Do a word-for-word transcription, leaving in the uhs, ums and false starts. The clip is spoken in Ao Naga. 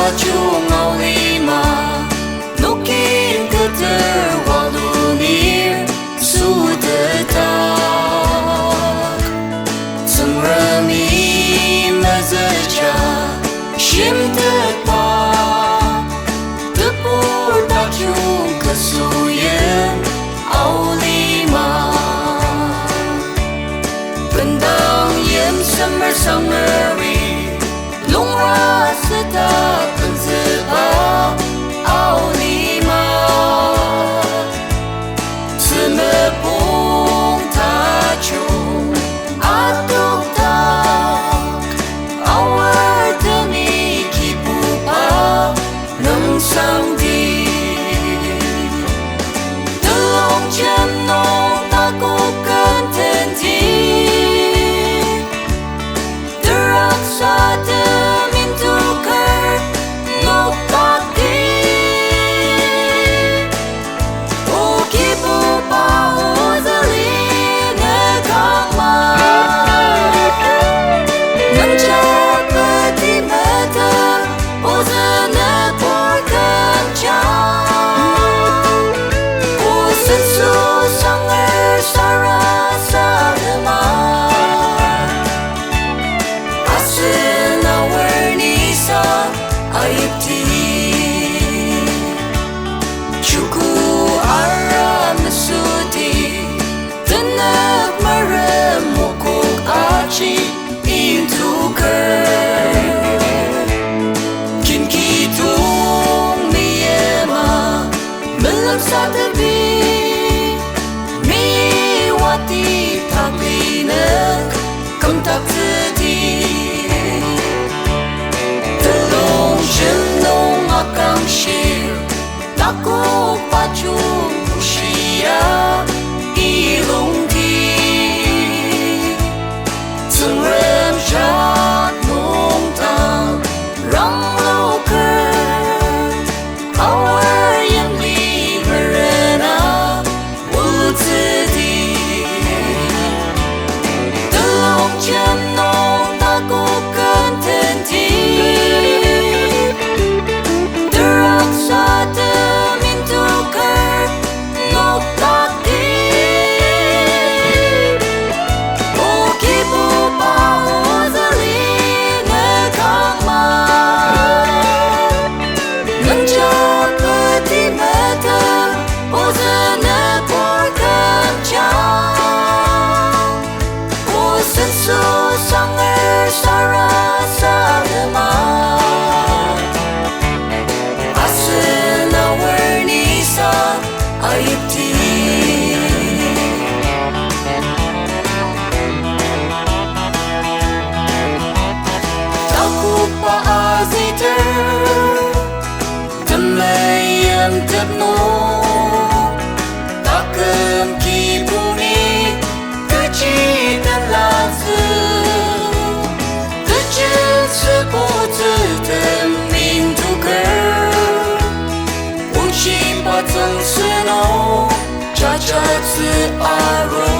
Tajung ao lima, nokin keter walunir sütetak. Tsüngremi mezüja shimtetba, tebur tajung kesuyen ao lima. Bendang yimsemer sangeri, lungra süta benzüba ao lima. Tzümepong tajung adokdak, aor temi kibuba nüngsangdi. Telongjem nung takok ken tenti, teraksatem intuker nokdakti. O Kibuba, ozü li ne kangma. Nüngja peti metem, ozü ne por kümja. O senso sanger sarasadema, asen aor ni sa ayipti. Chuku ara mesüti, tenük merem mokok aji intuker. Kin kidong meyima melemsatepi, meiwati takli nük kümdaktsüdi. Telongjem nung akangshir, takok pajung bushia ilungdi. Tsüngrem jak nungdang rangloker, aor yimli merena olutsüdi. Telongjem nung takok ken tenti, teraksatem intuker nokdakti. O Kibuba, ozü li ne kangma. Nüngja peti metem, ozü ne por kümja. O senso sanger sarasadema, asen aor ni sa ayipti. Takokba aziter, temeim tepnung, taküm kibongi kechi tenlatsü, tejen sübotsü temintuker, ochiba tsüngsü nung jajatsü aru.